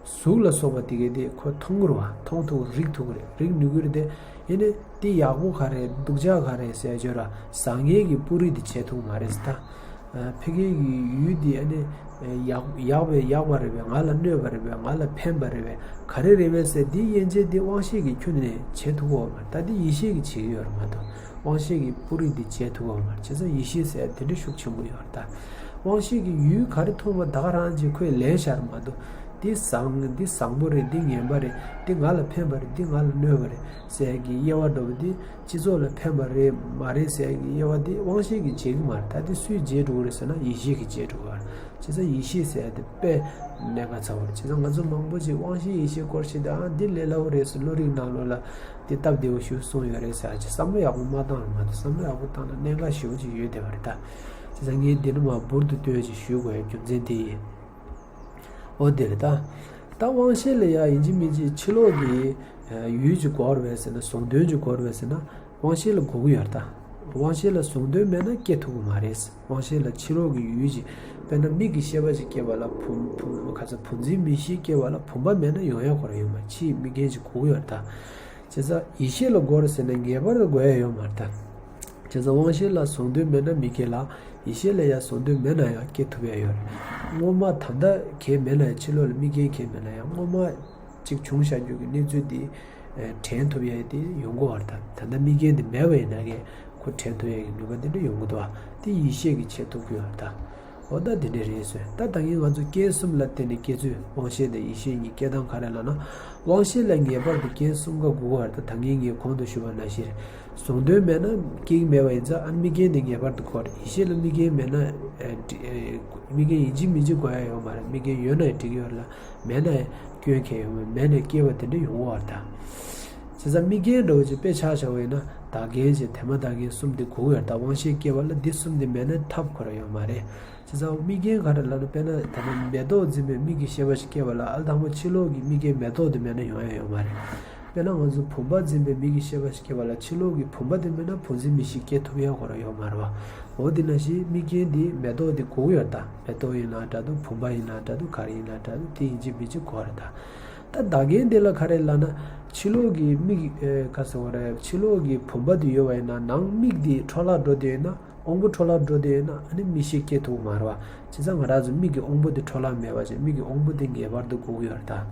གཟུགས་ལ་སོགས་པ་དེ་གའི་དེ་ཁོ་མཐོང་གི་རེད་བ། མཐོང་ཐུབ་རིག་ཐུབ་ཀྱི་རེད། རིག་ནུས་ཀྱི་རེད་དེ། ཡིན་ནའི་དེ་ཡག་པོ་ག་རེ་སྡུག་ཅག་ག་རེ་ཟེར་བརྗོད་ར་བཟང་ངན་གྱི་སྤུ་རིས་དེ་བྱེད་ཐུབ་ཀྱི་མ་རེད་ཟེར། ད་ཕ་གིའི་ཡུལ་དེ་ཨ་ནི་ཡག་ཡག་པའི་ཡག་པ་རེད་པས། ང་ལ་གནོད་པ་རེད་པས། ང་ལ་ཕན་པ་རེད་པས། ག་རེ་རེད་པས་ཟེར་དེ་དབྱེ་འབྱེད་དེ་དབང་ཤེས་ཀྱིས་ཁྱོན་ནས་བྱེད་ཐུབ་ཀྱི་ཡོད་མ་རེད། ད་དེ་ཡིད་ཤེས་ཀྱིས་བྱེད་ཀྱི་ཡོད་རེད་མ་གཏོགས། དབང་ཤེས་ཀྱི་སྤུ་རིས་འདི་བྱེད་ཐུབ་པ་མ་རེད། བྱས་ཙང་ཡིད་ཤེས་ཟེར་ཡ་དེ་འདྲ་ཤུགས་ཆེན་པོ་ཡོད་རེད་ད། དབང་ཤེས་ཀྱི་ཡུལ་ག་རེ་མཐོང་བ་ད་ག་རང་ཅིག་ཁོས་ལེན་བཞག་རེད་མ་གཏོགས། འདི་བཟང་འདི་བཟང་པོ་རེད། འདི་ངན་པ་རེད། འདི་ང་ལ་ཕན་པ་རེད། འདི་ང་ལ་གནོད་པ་རེད་ཟེར་ཡ་གི་དབྱེ་བ་འདྲ་པོ་འདི་སྤྱི་ཚོགས་ལ་ཕན་པ་རེད་མ་རེད་ཟེར་ཡ་གི་དབྱེ་བ་འདི་དབང་ཤེས་ཀྱིས་འབྱེད་ཀྱི་མ་རེད། ད་འདི་སུས་འབྱེད་འགྲོ་གི་རེད་ཟེར་ན་ཡིད་ཤེས་ཀྱིས་འབྱེད་འགྲོ་གི་རེད། བྱས་ཙང་ཡིད་ཤེས་ཟེར་ཡ་དེ་དཔེ་གནད་འགག་ཚ་བོ་རེད། བྱས་ཙང་ང་ཚོ་མང་པོ་ཅིག་དབང་ཤེས་ཡིད་ཤེས་སྐོར་ཞིག་དང་འདི་ལས་སླ་བོ་རེད་ཟེར། བློ་རིག་ནང་ལོགས་ལ་འདི་སྟབས་བདེ་བོ་ཞིག་གསུངས་ཡོད་རེད་ཟེར་ཅིག་བསམ་བློ་ཡག་པོ་མ་བཏང་ར་མ་གཏོགས། བསམ་བློ་ཡག་པོ་བཏང་ན་གནད་འགག་ཞེ་པོ་ཅིག་ཡོད་བསྡད་པ་རེད་ད། བྱས་ཙང་ངས་འདི་ནི་མ་འབུར་དུ་བཏོན་ཅིག་ཞུ་དགོས་ཡ་རྒྱུ་མཚན་དེ་ཡིན། འོ་དེ་རེད་ད། ད་དབང་ཤེས་ལ་ཡ་ཡིན་གཅིག་མིན་གཅིག་ཕྱི་ལོགས་ཀྱི་ཡུལ་གྱི་སྐོར་བས་ཟེར་ན། གཟུང་དོན་གྱི་སྐོར་བས་ཟེར་ན། དབང་ཤེས་ལ་དགོས་ཀྱི་ཡོད་རེད་ད། དབང་ཤེས་ལ་གཟུང་དོན་མེད་ན་སྐྱེ་ཐུབ་ཀྱི་མ་རེད། དབང་ཤེས་ལ་ཕྱི་ལོགས་ཀྱི་ཡུལ་གྱི། དཔེར་ན་མིག་གི་ཤེས་པ་ཞིག་སྐྱེ་བ་ལ་བུམ་བུམ་ག་ཚོད་བུམ་འཛིན་མིག་ཤེས་སྐྱེ་བ་ལ་བུམ་པ་མེད་ན་ཡོང་ཡ་ཁོ་རང་ཡོད་མ་རེད། ཕྱིའི་དམིགས་རྐྱེན་ཅིག་དགོས་ཀྱི་ཡོད་རེད་ད། བྱས་ཙང་ཡིད་ཤེས་ལ་དགོས་རེད་ཟེར་ན་ངེས་པར་དུ་དགོས་ཡ་ཡོད་མ་རེད་ད། བྱས་ཙང་དབང་ཤེས་ལ་གཟུང་དོན་མེད་ན་མི་སྐྱེ་ལ། ཡིད་ཤེས་ལ་ཡང་གཟུང་དོན་མེད་ན་ཡང་སྐྱེ་ཐུབ་ཡ་ཡོད་རེད། སྔོན་མ་ད་ལྟ་གལ་མེད་ན་ཡང་ཕྱི་ལོགས་ལ་དམིགས་རྐྱེན་གལ་མེད་ན་ཡང་སྔོན་མ་གཅིག་བྱུང་བཞག་རྒྱུ་གི་གནས་ཚུལ་དེ་དྲན་ཐུབ་ཡ་དེ་ཡོང་གི་ཡོད་རེད་ད། ད་ལྟ་དམིགས་རྐྱེན་དེ་མེད་པ་ཡིན་ན་གས་ཁོ་དྲན་ཐུབ་ཡ་གི་ནུས་པ་དེ་འདྲ་ཡོང་གི་འདུག་བ། དེ་ཡིད་ཤེས་ཀྱིས་བྱེད་ཐུབ་ཀྱི་ཡོད་རེད་ད། འོ་ད་དེ་འདྲ་རེད་ཟེར། ད་ད་གིན་ང་ཚོ་རྐྱེན་གསུམ་ལ་བརྟེན་ནས་སྐྱེ་ཚུལ། དབང་ཤེས་དང་ཡིད་ཤེས་གཉིས་སྐྱེ་སྟངས་ག་རེ་ལབ་ན། དབང་ཤེས་ལ་ངེས་པར་དུ་རྐྱེན་གསུམ་ཀ་དགོས་པ་རེད་ད། ད་གིན་ངས་གོང་དུ་ཞུས་པ་ནང་བཞིན་རེད། གཟུང་དོན་མེད་ན་སྐྱེ་གི་མེད་པ་ཡིན་ཙང་ཨ་ནི་དམིགས་རྐྱེན་དེ་ངེས་པར་དུ་དགོས་རེད། ཡིད་ཤེས་ལ་དམིགས་རྐྱེན་མེད་ན་ཨེ་འགྲིག་ཨེ་དམིགས་རྐྱེན་ཡིན་གཅིག་མིན་གཅིག་དགོས་ཡ་ཡོད་མ་རེད། དམིགས་རྐྱེན་ཡོད་ན་ཡང་འགྲིག་གི་ཡོད་རེད་ལ། མེད་ན་ཡང་སྐྱོན་གང་ཡང་ཡོད་མ་རེད། མེད་ན་སྐྱེ་བ་དེ་འདྲ་ཡོང་གི་ཡོད་རེད་ད། བྱས་ཙང་དམིགས་རྐྱེན་འདྲ་བོ་ཅིག་དཔེ་ཆ་བཞག་པ་ཡིན་ན་བདག་རྐྱེན་བྱས་དེ་མ་བདག་རྐྱེན་གསུམ་དེ་དགོས་ཀྱི་ཡོད་རེད་ད། དབང་ཤེས་སྐྱེ་བ་ལ་འདི་གསུམ་དེ་མེད་ན་ཐབས་ཁོ་རང་ཡོད་མ་རེད། བྱས་ཙང་དམིགས་རྐྱེན་ག་རེ་ལབ་ན། དཔེར་ན་ད་ལྟ་མེ་ཏོག་འཛིན་པའི་མིག་གི་ཤེས་པ་ཞིག་སྐྱེ་བ་ལ་ཨ་དང་པོ་ཕྱི་ལོགས་ཀྱི་དམིགས་རྐྱེན་མེ་ཏོག་དེ་མེད་ན་ཡོང་ཡ་ཡོད་མ་རེད། དཔེར་ན་ང་ཚོ་བུམ་པ་འཛིན་པའི་མིག་གི་ཤེས་པ་ཞིག་སྐྱེ་བ་ལ་ཕྱི་ལོགས་ཀྱི་བུམ་པ་དེ་མེད་ན་བུམ་འཛིན་མིག་ཤེས་སྐྱེ་ཐུབ་ཡ་ཁོ་རང་ཡོད་མ་རེད་བ། འོ་དེ་ནང་བཞིན་དམིགས་རྐྱེན་དེ་མེ་ཏོག་དེ་དགོས་ཀྱི་ཡོད་རེད་ད། མེ་ཏོག་ཡིན་ན་འདྲ་འདུག་བུམ་པ་ཡིན་ན་འདྲ་འདུག་ག་རེ་ཡིན་ན་འདྲ་འདུག་དེ་ཡིན་གཅིག་མིན་གཅིག་དགོས་རེད་ད། ད་བདག་རྐྱེན་དེ་ལ་ག་རེ་ལབ་ན། ཕྱི་ལོགས་ཀྱི་མིག་ཨེ་ག་ཟེར་བ་རེད། ཕྱི་ལོགས་ཀྱི་བུམ་པ་དེ་ཡོད་པ་ཡིན་ན་ནང་མིག་དེ་འཕྲོ་བརླག་འགྲོ་དེ་ཡོད་ན། དབང་པོ་འཕྲོ་བརླག་འགྲོ་དེ་ཡོད་ན་ཨ་ནི་མིག་ཤེས་སྐྱེ་ཐུབ་མ་རེད་བ། བྱས་ཙང་ང་རང་ཚོ་མིག་གི་དབང་པོ་དེ་འཕྲོ་བརླག་མེད་པ་བྱས། མིག་གི་དབང་པོ་དེ་ངེས་པར་དུ་དགོས་ཀྱི་ཡོད་རེད་ད།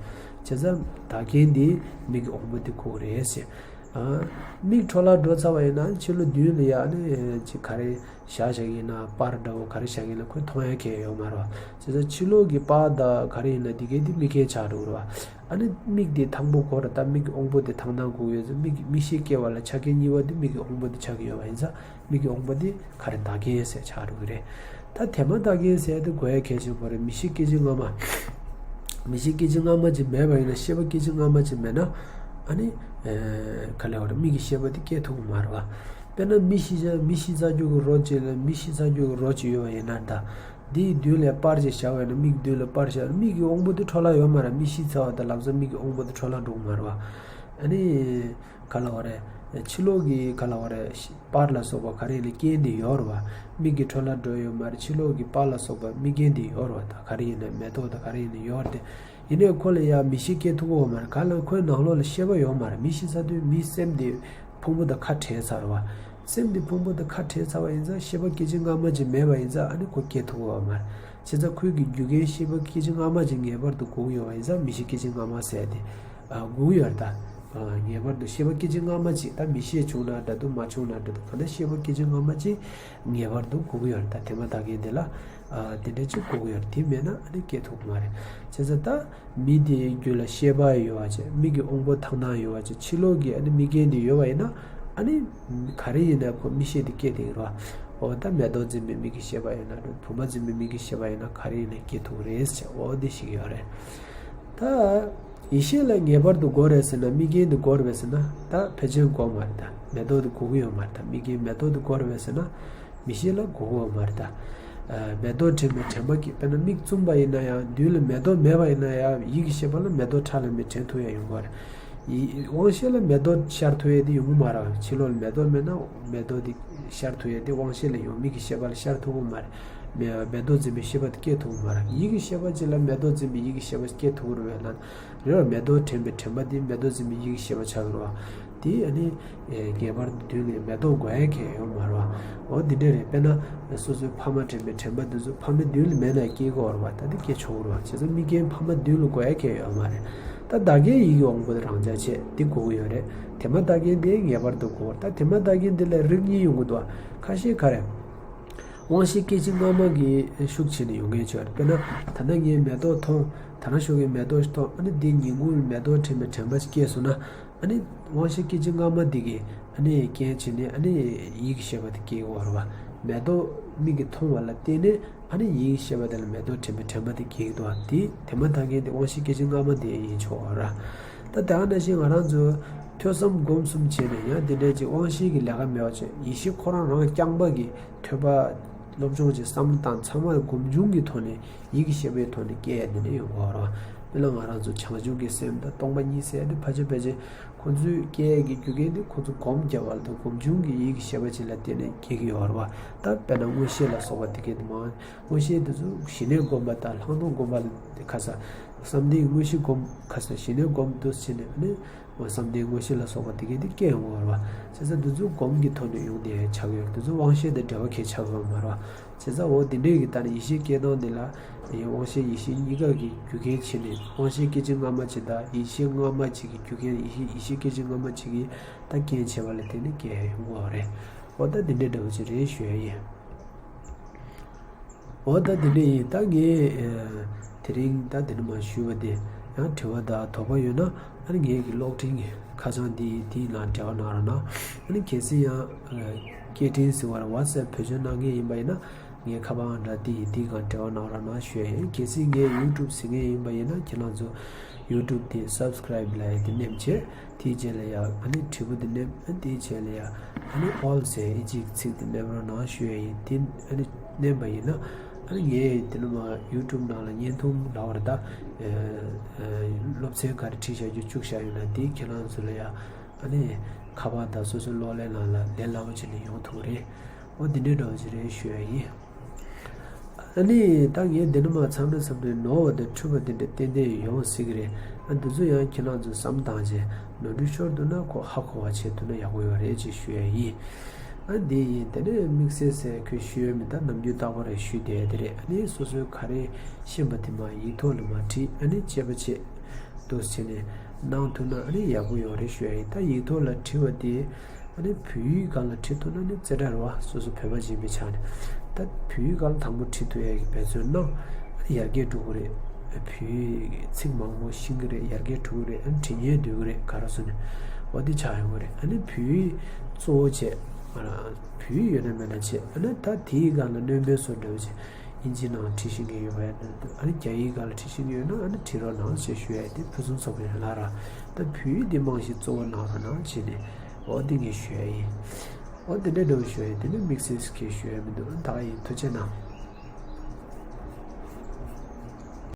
བྱས་ཙང་བདག་རྐྱེན་དེ་མིག་གི་དབང་པོ་དེ་དགོས་ཀྱི་རེད་ཟེར། ཨ། མིག་འཕྲོ་བརླག་འགྲོ་ཚར་བ་ཡིན་ན་ཕྱི་ལོགས་མདུན་ལ་ཡ་ཨ་ནི་ཅིག་ག་རེ་བཞག་བཞག་ཡིན་ན། པར་འདྲ་བོ་ག་རེ་བཞག་ཡིན་ན་ཁོས་མཐོང་ཡ་གང་ཡང་ཡོད་མ་རེད་བ། བྱས་ཙང་ཕྱི་ལོགས་ཀྱི་པར་དང་ག་རེ་ཡིན་ན་དེ་གས་དེ་དམིགས་རྐྱེན་ཆགས་འགྲོ་གི་རེད་བ། ཨ་ནི་མིག་དེ་དང་པོ་དགོས་རེད་ད། མིག་གི་དབང་པོ་དེ་དང་དང་དགོས་ཡོད་ཙང་། མིག་མིག་ཤེས་སྐྱེ་བ་ལ་ཆ་རྐྱེན་གཉིས་པ་དེ་མིག་གི་དབང་པོ་དེ་ཆགས་ཀྱི་ཡོད་པ་ཡིན་ཙང་། མིག་གི་དབང་པོ་དེ་ག་རེ་བདག་རྐྱེན་ཟེར་ཆགས་འགྲོ་གི་རེད། ད་དེ་མ་བདག་རྐྱེན་ཟེར་དེ་དགོས་ཡ་གལ་ཆེན་པོ་རེད། མིག་ཤེས་སྐྱེ་མཆེད་ལྔ་མ། མིག་ཤེས་སྐྱེ་མཆེད་ལྔ་མ་ཅིག་མེད་པ་ཡིན་ན། ཤེས་པ་སྐྱེ་མཆེད་ལྔ་མ་ཅིག་མེད་ན། ཨ་ནི། ཨེ། ག་ལབ་དགོས་རེད། མིག་གི་ཤེས་པ་དེ་སྐྱེ་ཐུབ་ཀྱི་མ་རེད་བ། དཔེར་ན་མི་ཤི་ཆ་མི་ཤི་ཚར་རྒྱུ་གི་རོ་ཅིག་ལ། མི་ཤི་ཚར་རྒྱུ་གི་རོ་ཅིག་ཡོད་པ་ཡིན་ན་ད། དེའི་མདུན་ལ་པར་ཅིག་བཞག་པ་ཡིན་ན། མིག་མདུན་ལ་པར་བཞག་ན་མིག་གི་དབང་པོ་དེ་འཕྲོ་བརླག་ཡོད་མ་རེད། མི་ཤི་ཚར་བ་དང་ལམ་སང་མིག་གི་དབང་པོ་དེ་འཕྲོ་བརླག་འགྲོ་གི་མ་རེད་བ། ཨ་ནི། ག་ལབ་དགོས་རེད། ཕྱི་ལོགས་ཀྱི་ག་ལ་བ་རེད། པར་ལ་སོགས་པ་ག་རེ་ཡིན་ན་རྐྱེན་དེ་ཡོད་རེད་བ། མིག་གི་འཕྲོ་བརླག་འགྲོ་ཡོད་མ་རེད། ཕྱི་ལོགས་ཀྱི་པར་ལ་སོགས་པ་རྨིག་རྐྱེན་དེ་ཡོད་རེད་བ། ད་ག་རེ་ཡིན་ན་མེ་ཏོག་དང་ག་རེ་ཡིན་ན་ཡོད་རེད་དེ། ཡིན་ནའི་ཁོ་ལ་ཡང་མིག་ཤེས་སྐྱེ་ཐུབ་ཀྱི་ཡོད་མ་རེད། ག་ལ་ཁོའི་ནང་ལོགས་ལ་ཤེས་པ་ཡོད་མ་རེད། མི་ཤི་ཚར་དུས་མིའི་སེམས་དེ་ཕུང་པོ་དང་ཁ་བྲལ་ཚར་བ། སེམས་དེ་ཕུང་པོ་དང་ཁ་བྲལ་ཚར་བ་ཡིན་ཙང་ཤེས་པ་སྐད་ཅིག་སྔ་མ་ཅིག་མེད་པ་ཡིན་ཙང་ཨ་ནི་ཁོ་སྐྱེ་ཐུབ་ཀྱི་ཡོད་མ་རེད། བྱས་ཙང་ཁོའི་གི་རྒྱུ་རྐྱེན་ཤེས་པ་སྐད་ཅིག་སྔ་མ་ཅིག་ངེས་པར་དུ་དགོས་ཀྱི་ཡོད་པ་ཡིན་ཙང་མིག་ཤེས་སྐད་ཅིག་སྔ་མ་ཟེར་ཏེ། ཨ་དགོས་ཀྱི་ཡོད་རེད་ད། ཨ་ངེས་པར་དུ་ཤེས་པ་སྐད་ཅིག་སྔ་མ་ཅིག་ད་མིག་ཤེས་བྱུང་ན་འདྲ་འདུག་མ་བྱུང་ན་འདྲ་འདུག་གང་ལྟར་ཤེས་པ་སྐད་ཅིག་སྔ་མ་ཅིག་ངེས་པར་དུ་དགོས་ཀྱི་ཡོད་རེད་ད། དེ་མ་ཐག་རྐྱེན་དེ་ལ་ཨ་དེ་འདྲ་ཅིག་དགོས་ཀྱི་ཡོད་རེད། དེ་མེད་ན་ཨ་ནི་སྐྱེ་ཐུབ་ཀྱི་མ་རེད། བྱས་ཙང་ད་མི་དེའི་རྒྱུད་ལ་ཤེས་པ་ཡོད་པ་བྱས། མིག་གི་དབང་པོ་ཐང་ཐང་ཡོད་པ་བྱས། ཕྱི་ལོགས་ཀྱི་ཨ་ནི་རྨིག་རྐྱེན་དེ་ཡོད་པ་ཡིན་ན་ཨ་ནི་ག་རེ་ཡིན་ན་ཁོ་མིག་ཤེས་དེ་སྐྱེ་བསྡད་ཀྱི་རེད་བ། འོ་ད་མེ་ཏོག་འཛིན་པའི་མིག་གི་ཤེས་པ་ཡིན་ན་འགྲོ། བུམ་པ་འཛིན་པའི་མིག་གི་ཤེས་པ་ཡིན་ན་ག་རེ་ཡིན་ན་སྐྱེ་ཐུབ་རེད་ཟེར། འོ་འདི་ཞིག་ཡོད་རེད། ད་ཡིད་ཤེས་ལ་ངེས་པར་དུ་དགོས་རེད་ཟེར་ན། རྨིག་རྐྱེན་དེ་དགོས་རེད་ཟེར་ན་ད་ཕལ་ཆེར་དགོས་མ་རེད། ད་མེ་ཏོག་དེ་དགོས་ཀྱི་ཡོད་མ་རེད། ད་རྨིག་རྐྱེན་མེ་ཏོག་དེ་དགོས་རེད་ཟེར་ན་མིག་ཤེས་ལ་དགོས་ཀྱི་ཡོད་མ་རེད། ད་ཨ་མེ་ཏོག་དྲན་པའི་དྲན་པ་སྐྱེ། དཔེར་ན་མིག་བཙུམས་པ་ཡིན་ན་ཡང་མདུན་ལ་མེ་ཏོག་མེད་པ་ཡིན་ན་ཡང་ཡིད་ཀྱི་ཤེས་པ་ལ་མེ་ཏོག་ཁྲ་ལམ་མེ་དྲན་ཐུབ་ཡ་ཡོང་གི་རེད། ཡི་དབང་ཤེས་ལ་མེ་ཏོག་ཤར་ཐུབ་ཡས་དེ་ཡོང་གི་མ་རེད། ཕྱི་ལོགས་ལ་མེ་ཏོག་མེད་ན་མེ་ཏོག་དེ་ཤར་ཐུབ་ཡས་དེ་དབང་ཤེས་ལ་ཡོང་། མིག་གི་ཤེས་པ་ལ་ཤར་ཐུབ་ཀྱི་མ་རེད། མེ་མེ་ཏོག་འཛིན་པའི་ཤེས་པ་དེ་སྐྱེ་ཐུབ་ཀྱི་མ་རེད། ཡིད་ཀྱི་ཤེས་པ་ཅིག་ལ་མེ་ཏོག་འཛིན་པའི་ཡིད་ཀྱི་ཤེས་པ་སྐྱེ་ཐུབ་ཀྱི་རེད་པས་ན། རེད་བ། མེ་ཏོག་དྲན་པའི་དྲན་པ་དེ་མེ་ཏོག་འཛིན་པའི་ཡིད་ཀྱི་ཤེས་པ་ཆགས་ཀྱི་རེད་བ། དེ་ཨ་ནི་ངེས་པར་དུ་མདུན་ལ་མེ་ཏོག་དགོས་ཡ་གང་ཡང་ཡོད་མ་རེད་བ། འོ་འདི་འདྲ་རེད། དཔེར་ན་སོ་སོའི་ཕ་མ་དྲན་པའི་དྲན་པ་འདི་ཚོ་ཕ་མའི་མདུན་ལ་མེད་ན་སྐྱེ་གི་ཡོད་རེད་བ། ད་དེ་སྐྱེ་ཆོག་གི་རེད་བ། བྱས་ཙང་རྨིག་རྐྱེན་ཕ་མ་མདུན་ལ་དགོས་ཡ་གང་ཡང་ཡོད་མ་རེད། ད་བདག་རྐྱེན་ཡིད་ཀྱི་དབང་པོ་དེ་རང་འཇགས་བྱས་དེ་དགོས་ཀྱི་ཡོད་རེད། དེ་མ་བདག་རྐྱེན་དེ་ངེས་པར་དུ་དགོས། ད་དེ་མ་བདག་རྐྱེན་དེ་ལ་རིགས་གཉིས་ཡོང་གི་འདུག་ཁ་ཤས་ག་རེ། དབང་ཤེས་སྐད་ཅིག་སྔ་མ་གི་ཤུགས་བྱས་ནས་ཡོང་མཁན་ཅིག་ཡོད་རེད། དཔེར་ན་ད་ལྟ་ངས་མེ་ཏོག་མཐོང་། ད་ནང་ཞོགས་ཀས་མེ་ཏོག་ཞིག་མཐོང་། ཨ་ནི་འདི་ཉིན་གུང་ལ་མེ་ཏོག་དྲན་པའི་དྲན་པ་ཞིག་སྐྱེས་སོང་ན། ཨ་ནི་དབང་ཤེས་སྐད་ཅིག་སྔ་མ་འདི་གིས་ཨ་ནི་རྐྱེན་བྱས་ནས་ཨ་ནི་ཡིད་ཀྱི་ཤེས་པ་དེ་སྐྱེ་གི་ཡོད་རེད་བ། མེ་ཏོག་མིག་གིས་མཐོང་བ་ལ་བརྟེན་ནས་ཨ་ནི་ཡིད་ཀྱི་ཤེས་པ་དེ་ལ་མེ་ཏོག་དྲན་པའི་དྲན་པ་དེ་སྐྱེ་གི་འདུག་བ། དེ་དེ་མ་ཐག་རྐྱེན་དེ་དབང་ཤེས་སྐད་ཅིག་སྔ་མ་དེ་ཡིན་ཆོག་ར། ད་དེ་ག་ནང་བཞིན་ང་རང་ཚོ་ཐོས་བསམ་སྒོམ་གསུམ་བྱས་ནས་ཡང་དེ་འདྲའི་ཅིག་དབང་ཤེས་ཀྱི་ལས་ཀ་མེད་པ་བྱས། ཡིད་ཤེས་ཁོ་རང་རང་རྐྱང་པ་གིས་ཐོས་པ་སློབ་སྦྱོང་བྱས་བསམ་བློ་བཏང་ཚང་མ་སྒོམ་བྱུང་གི་ཐོག་ནས་ཡིད་ཀྱི་ཤེས་པའི་ཐོག་ནས་སྐྱེ་ཡ་དེ་འདྲ་ཡོང་གི་ཡོད་རེད་བ། དཔེར་ན་ང་རང་ཚོ་བྱང་ཆུབ་ཀྱི་སེམས་དང་སྟོང་པ་ཉིད་ཟེར་ཡ་དེ་ཕལ་ཆེར་ཕལ་ཆེར་ཁོང་ཚོས་སྐྱེ་ཡས་ཀྱི་རྒྱུ་རྐྱེན་དེ་ཁོང་ཚོ་སྒོམ་རྒྱབ་པ་དང་སྒོམ་བྱུང་གི་ཡིད་ཀྱི་ཤེས་པ་ཅིག་ལ་བརྟེན་ནས་སྐྱེ་གི་ཡོད་རེད་བ། ད་དཔེར་ན་མངོན་ཤེས་ལ་སོགས་པ་དེ་གའི་དེ་མང་། མངོན་ཤེས་དེ་ཚོ་ཞི་གནས་སྒོམ་པ་དང་ལྷག་མཐོང་སྒོམ་པ་ལ་ཁ་ས་བསམ་གཏན་མངོན་ཤེས་སྒོམ། ཁ་ས་ཞི་གནས་སྒོམ་དུ་བྱས་ནས་ནི་བསམ་གཏན་མངོན་ཤེས་ལ་སོགས་པ་དེ་གའི་དེ་སྐྱེ་ཡོང་གི་ཡོད་རེད་བ། བྱས་ཙང་དེ་ཚོ་སྒོམ་གྱི་ཐོག་ནས་ཡོང་བསྡད་ཆགས་ཡོད། དེ་ཚོ་དབང་ཤེས་དང་འབྲེལ་བ་གང་ཆགས་ཡོད་མ་རེད་བ། བྱས་ཙང་འོ་དེ་འདྲའི་གི་ལྟར་ཡིད་ཤེས་སྐྱེ་སྟངས་དེ་ལ་ཡང་དབང་ཤེས་ཡིད་ཤེས་གཉིས་ཀ་གི་རྒྱུ་རྐྱེན་བྱས་ནས། དབང་ཤེས་སྐད་ཅིག་སྔ་མ་གཅིག་དང་ཡིད་ཤེས་སྔ་མ་གཅིག་གི་རྒྱུ་རྐྱེན། ཡིད་ཤེས་ཡིད་ཤེས་སྐད་ཅིག་སྔ་མ་གཅིག་གི་ད་རྐྱེན་བྱས་པ་ལ་བརྟེན་ནས་སྐྱེ་ཡོང་གི་ཡོད་རེད། འོ་ད་དེ་འདྲའི་འདྲ་བོ་ཅིག་རེད་ཞུ་ཡ་ཡིན། འོ་ད་དེ་འདྲ་ཡིན། ད་ངས་ཨ་དེ་རིང་ད་དེ་ནས་མར་ཞུས་པ་དེ་ཡང་དྲི་བ་དང་དོགས་པ་ཡོད་ན། ཨ་ནི་ངའི་གི་གློག་འཕྲིན་གྱི་ཁ་བྱང་འདི་འདིའི་ནང་འབྲེལ་བ་གནང་རོགས་གནང་། ཨ་ནི་གལ་སྲིད་ཡང་ཨ་སྐད་འཕྲིན་ཟེར་བ་རེད། ཝ་ཊི་སེབ་བེད་སྤྱོད་གནང་མཁན་ཡིན་པ་ཡིན་ན། ངའི་ཁ་པར་ཨང་གྲངས་འདི་ཡིན། འདིའི་སྒང་འབྲེལ་བ་གནང་རོགས་གནང་ཞུ་ཡ་ཡིན། གལ་སྲིད་ངའི་ཡུ་ཊུབ་གཟིགས་མཁན་ཡིན་པ་ཡིན་ན། ཁྱེད་རང་ཚོ་ཡུ་ཊུབ་དེ་སབ་སི་ཀ་རའིབ་ལབ་ཡ་དེ་མནན་བྱས། དེའི་རྗེས་ལ་ཡ་ཨ་ནི་དྲིལ་བུ་དེ་མནན། ཨ་དེའི་རྗེས་ལ་ཡ་ཨ་ནི་ཨོལ་ཟེར་ཨི་ཇིའི་ཚིག་དེ་མནན་རོགས་གནང་ཞུ་ཡ་ཡིན། དེ་ཨ་ནི་མནན་པ་ཡིན་ན། ཨ་ནི་ངས་དེ་ནས་མར་ཡུ་ཊུབ་ནང་ལ་བརྙན་ཐུང་ལབ་པ་རེད་ད། ཨ་སློབ་ཚན་ག་རེ་ཁྲིད་བཞག་རྒྱུ་བཅུག་བཞག་ཡོད་ན། དེ་ཁྱེད་རང་ཚོ་ལ་ཡ་ཨ་ནི་ཁ་པར་དང་སོ་སོའི་གློག་ཀླད་ནང་ལ་ལས་སླ་པོ་བྱས་ནས་ཡོང་ཐུབ་ཀྱི་རེད། འོ་འདི་འདྲའི་འདྲ་བོ་ཅིག་རེད་ཞུ་ཡ་ཡིན། ཨ་ནི་ད་ངས་འདི་ནས་མར་མཚམས་རེ་མཚམས་རེ་ནོར་བ་དང་འཁྲུལ་བ་དེ་འདྲ་ཏན་ཏན་ཡོང་སྲིད་ཀྱི་རེད། ཨ་འདི་ཚོ་ཡང་ཁྱེད་རང་ཚོས་བསམ་བཏང་བྱས་ནོར་འཁྲུལ་ཤོར་འདུག་ན་ཁོ་ཧ་གོ་བ་བྱས་འདུག་ན་ཡག་པོ་ཡོད་རེད་ཅེས་ཞུ་ཡ་ཡིན། ཨ་འདི་ཡིན། དེ་ནས་དམིགས་བསལ་ཟེར་ཁོས་ཞུ་ཡ་མི་འདུག་ནམ་རྒྱུན་རྟག་པར་ཞུས་བསྡད་དེ་རེད། ཨ་ནི་སོ་སོའི་ག་རེ་ཤེས་པ་དེ་མར་ཡིག་ཐོག་ལ་མར་བྲིས། ཨ་ནི་དཔྱད་པ་བྱས་འདུག་བྱས་ནས་གནང་ཐུབ་ན་ཨ་ནི་ཡག་པོ་ཡོད་རེད་ཞུ་ཡ་ཡིན། ད་ཡིག་ཐོག་ལ་བྲིས་པ་དེ། ཨ་ནི་བོད་ཡིག་སྒང་ལ་བྲིས་ཐུབ་ན་ནི་རྩེ་གྲས་རེད་བ། སོ་སོ་བོད་པ་ཡིན་པའི་ཆ་ནས། ད་བོད་ཡིག་སྒང་ལ་དང་པོ་བྲིས་ཐུབ་ཡ་གི་འབད་བརྩོན་གནང་། ཨ་ནི་ཡར་རྒྱས་འགྲོ་གི་རེད། བོད་ཡིག་ཚིག་མང་པོ་ཤེས་ཀྱི་རེད། ཡར་རྒྱས་འགྲོ་གི་རེད། ཨ་ནི་འབྲི་མཁན་འདོད་ཀྱི་རེད། ག་རེ་ཟེར་ན། འོ་དེ་ཆགས་ཡོང་གི་རེད། ཨ་ནི་བོད་ཡིག་གཙོ་བོ་བྱས། ཨ་བོད་ཡིག་ཡོད་ན་མེད་ན་བྱས། ཨ་ནི་ད་དེའི་སྒང་ལ་སྣོན་པ་བཟོ་འདྲ་བོ་བྱས། དབྱིན་ཇིའི་ནང་བྲིས་ཤེས་མཁན་ཡོད་པ་ཡིན་ན་འདུག་ཨ་ནི་རྒྱ་ཡིག་སྒང་ལ་བྲིས་ཤེས་མཁན་ཡོད་ན་ཨ་ནི་བྲིས་རོགས་གནང་ཞེས་ཞུ་ཡ་དེ་ཕུན་སུམ་ཚོགས་པའི་ལ་ར། ད་བོད་ཡིག་འདི་རྨང་གཞི་གཙོ་བོ་གནང་རོགས་གནང་བྱས་ནས། འོ་འདི་ངས་ཞུ་ཡ་ཡིན། འོ་འདི་འདྲ་འདྲ་བོ་ཞུ་ཡ་ཡིན། དེ་ནས་དམིགས་བསལ་གྱི་ཞུ་ཡ་མི་འདུག་ཨ་ད་ག་ཡིན། ཐུགས་རྗེ་གནང་།